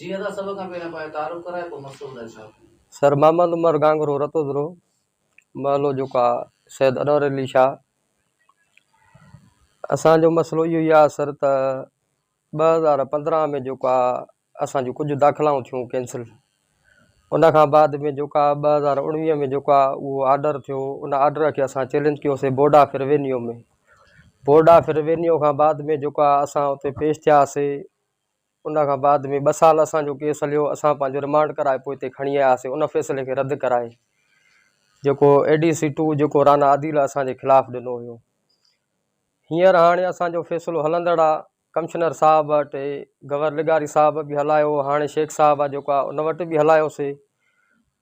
جي ادا سڀ کان پهريان پنهنجو تعارف ڪرائي پوء مسئلو ٻڌائي ڇا. سر محمد عمر گانگرو رتودرو محلو جيڪو آ سيد انور علي شاهه اسان جو مسئلو اهو ئي آ سر ته 2015 ۾ جيڪو آ اسان جون ڪجهه داخلائون ٿيون ڪينسل ان کان بعد ۾ جيڪو آ 2019 ۾ جيڪو آ اهو آرڊر ٿيو ان آرڊر کي اسان چئلينج ڪيوسي board of revenue ۾ board of revenue کان بعد ۾ جيڪو آ اسان اتي پيش ٿياسي ان کان بعد ۾ ٻه سال اسان جو ڪيس هليو، اسان پنهنجو رمانڊ ڪرائي پوء هتي کڻي آياسين، ان فيصلي کي رد ڪرائي جيڪو اي ڊي سي ٽو جيڪو رانا عديل اسان جي خلاف ڏنو هيو. هينئر هاڻي اسان جو فيصلو هلندڙ آ، ڪمشنر صاحب وٽ گور لغاري صاحب به هلايو، هاڻي شيخ صاحب آ جيڪو آ ان وٽ به هلايوسي.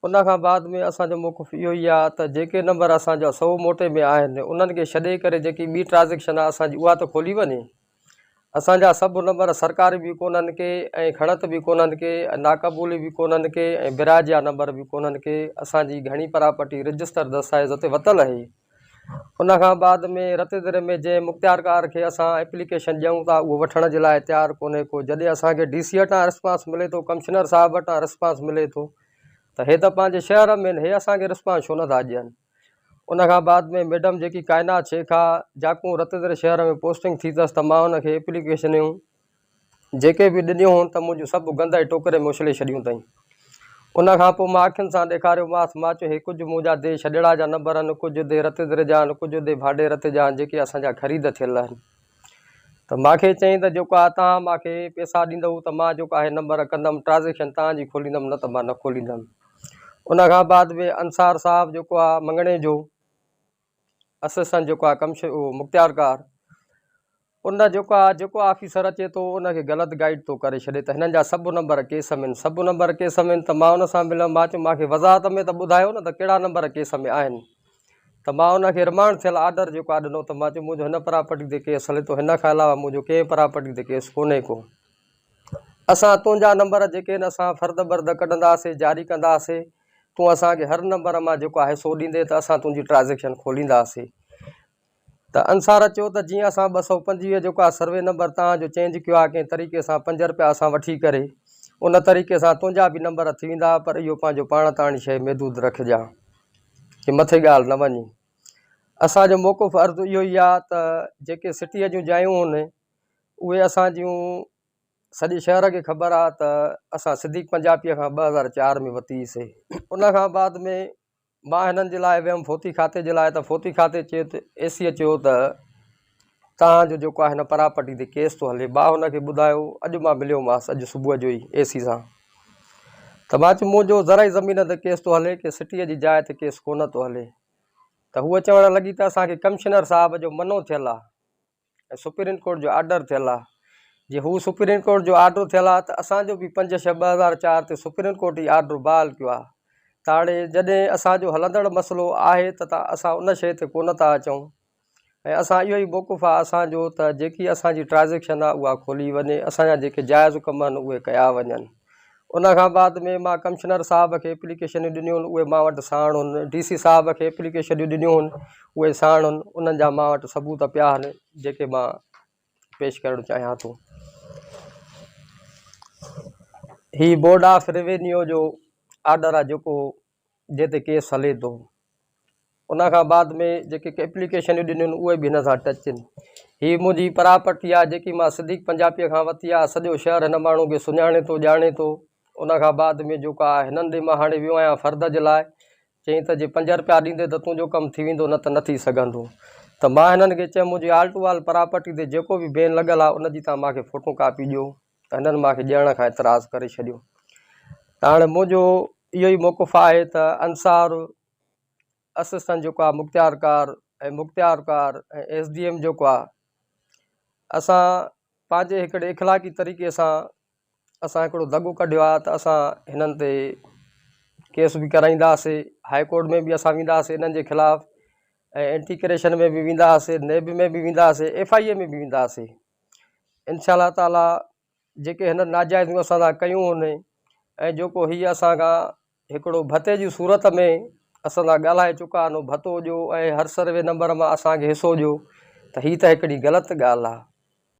ان کان بعد ۾ اسان جو موقف اهو ئي آ ته جيڪي نمبر اسان جا سو موٽي ۾ آهن انهن کي ڇڏي ڪري جيڪي ٻي ٽرانزيڪشن آ اسان جي اها ته کولي وڃي. اسان جا سڀ نمبر سرڪاري به ڪونهن ڪي ۽ کڻت به ڪونهن ڪي ۽ ناقبولي به ڪونهن ڪي ۽ براج جا نمبر به ڪونهن ڪي اسان جي گهڻي پراپرٽي رجسٽر دستاويز تي وتل اهي ان کان بعد ۾ رتيدري ۾ جنهن مختيارڪار کي اسان ايپليڪيشن ڏيون ٿا اهو وٺڻ جي لاء تيار ڪونهي ڪو جڏهن اسان کي ڊي سي وٽان رسپانس ملي ٿو ڪمشنر صاحب وٽان رسپانس ملي ٿو ته هي ته پنهنجي شهر ۾ آهن هي اسان کي رسپانس ڇو نٿا ڏين. ان کان بعد ۾ ميڊم جيڪي ڪائنات شيخ آ جاڪون رتيدر شهر ۾ پوسٽنگ ٿي اٿس ته مان ان کي ايپليڪيشنيون جيڪي به ڏنيون هن ته منهنجون سڀ گند ۽ ٽوڪري ۾ اڇلي ڇڏيون اٿئين. ان کان پوء مان اکين سان ڏيکاريومانس مان چيو هي ڪجهه منهنجا ديهه ڇڏڙا جا نمبر آهن ڪجهه ديهه رتيدر جا آهن ڪجهه ديهه ڀانڊي رت جا آهن جيڪي اسان جا خريد ٿيل آهن ته مان کي چيائين ته جيڪو آهي توهان مان کي پئسا ڏيندؤ ته مان جيڪو آهي نمبر ڪندم ٽرانزيڪشن توهان جي کوليندم نه ته مان نه کوليندم. ان کان بعد ۾ انصار صاحب جيڪو آ مڱڻي جو اسسٽنٽ جيڪو آ ڪمش مختيارڪار ان جيڪو آ جيڪو آفيسر اچي ٿو ان کي غلط گائيڊ ٿو ڪري ڇڏي ته هنن جا سڀ نمبر ڪيس ۾ سڀ نمبر ڪيس ۾ ته مان ان سان مليم مان چيو مان کي وضاحت ۾ ته ٻڌايو نه ته ڪهڙا نمبر ڪيس ۾ آهن ته مان ان کي رمانڊ ٿيل آرڊر جيڪو آ ڏنو ته مان چيو منهنجو هن پراپرٽي تي ڪيس هلي ٿو هن کان علاوه منهنجو ڪنهن پراپرٽي تي ڪيس ڪونهي ڪو. اسان تنهنجا نمبر جيڪي آهن اسان فرد برد ڪڍنداسي جاري ڪنداسي تون اسان کي هر نمبر مان جيڪو آهي سو ڏيندي ته اسان تنهنجي ٽرانزيڪشن کولينداسي ته انصار چيو ته جيئن اسان 225 جيڪو آهي سروي نمبر تان جو چينج ڪيو آهي ڪنهن طريقي سان 5 رپيا اسان وٺي ڪري ان طريقي سان تنهنجا به نمبر ٿي ويندا پر اهو پنهنجو پاڻ تاڻي شيء محدود رکجان ڪي مٿي ڳالهه نه وڃي اسان جو موقف عرض اهو ئي آهي ته جيڪي سٽيء جون جايون آهن اهي اسان جون سڄي شهر کي خبر آ ته اسان صديق پنجابيء کان 2004 ۾ وتي سي. ان کان بعد ۾ مان هنن جي لاء ويم فوتي کاتي جي لاء ته فوتي کاتي چيو ته اي سيء چيو ته توهان جو جيڪو آهي هن پراپرٽي تي ڪيس ٿو هلي. مان هن کي ٻڌايو اڄ مان مليومانس اڄ صبح جو ئي اي سي سان ته مان چيو منهنجو زرعي زمين تي ڪيس ٿو هلي ڪي سٽيء جي جاء تي ڪيس ڪونه ٿو هلي ته هوء چوڻ لڳي ته اسان کي ڪمشنر صاحب جو منو ٿيل آ. ۽ سپريم ڪورٽ جو آرڊر ٿيل آ جي هو سپريم ڪورٽ جو آرڊر ٿيل آ ته اسان جو به 5 6 2004 تي سپريم ڪورٽ هي آرڊر بحال ڪيو آ ته هاڻي جڏهن اسان جو هلندڙ مسئلو آهي ته تان اسان ان شيء تي ڪونه ٿا اچون ۽ اسان اهو ئي موقف آ اسان جو ته جيڪي اسان جي ٽرانزيڪشن آ اها کولي وڃي اسان جا جيڪي جائز ڪم آهن اهي ڪيا وڃن ان کان بعد ۾ مان ڪمشنر صاحب کي ايپليڪيشنون ڏنيون اهي مان وٽ ساڻ هن ڊي سي صاحب کي ايپليڪيشنون ڏنيون اهي ساڻ هن انهن جا مان وٽ ثبوت پيا آهن جيڪي مان پيش ڪرڻ چاهيان ٿو. هي بورڊ آف روينيو جو آرڊر آهي جيڪو جنهن تي ڪيس هلي ٿو. ان کان بعد ۾ جيڪي ايپليڪيشنون ڏنيون اهي به هن سان ٽچ آهن. هي منهنجي پراپرٽي آهي جيڪي مان صديق پنجابيء کان ورتي آهي. سڄو شهر هن ماڻهو کي سڃاڻي ٿو ڄاڻي ٿو. ان کان بعد ۾ جيڪو آهي هنن ڏي مان هاڻي ويو آهيان فرد جي لاء. چيائين ته جي 5 رپيا ڏيندي ته تنهنجو ڪم ٿي ويندو نه ته نه ٿي سگهندو. ته مان هنن کي چيم منهنجي آل ٽو آل پراپرٽي تي جيڪو به بين لڳل آهي ان جي توهان مان کي فوٽو ڪاپي ڏيو. ته هنن مان کي ڏيڻ کان اعتراض ڪري ڇڏيو. ته هاڻي منهنجو اهو ئي موقف آهي ته انصار اسسٽنٽ جيڪو آهي مختيارڪار ۽ مختيارڪار ۽ ايس ڊي ايم جيڪو آهي اسان پنهنجي هڪڙي اخلاقي طريقي سان اسان هڪڙو دڳ ڪڍيو آهي ته اسان هنن تي ڪيس به ڪرائينداسين هاء ڪورٽ ۾ به اسان وينداسين انهن جي خلاف ۽ اينٽي ڪريشن ۾ به وينداسين نيب ۾ به وينداسين ايف I اي ۾ به وينداسين انشاء الله تعاليٰ جيڪي هنن ناجائزيون اسان سان ڪيون هن ۽ جيڪو هي اسان کان هڪڙو ڀتي جي صورت ۾ اسان سان ڳالهائي چڪا آهن ڀتو ڏيو ۽ هر سروي نمبر مان اسان کي حصو ڏيو ته هي ته هڪڙي غلط ڳالهه آهي.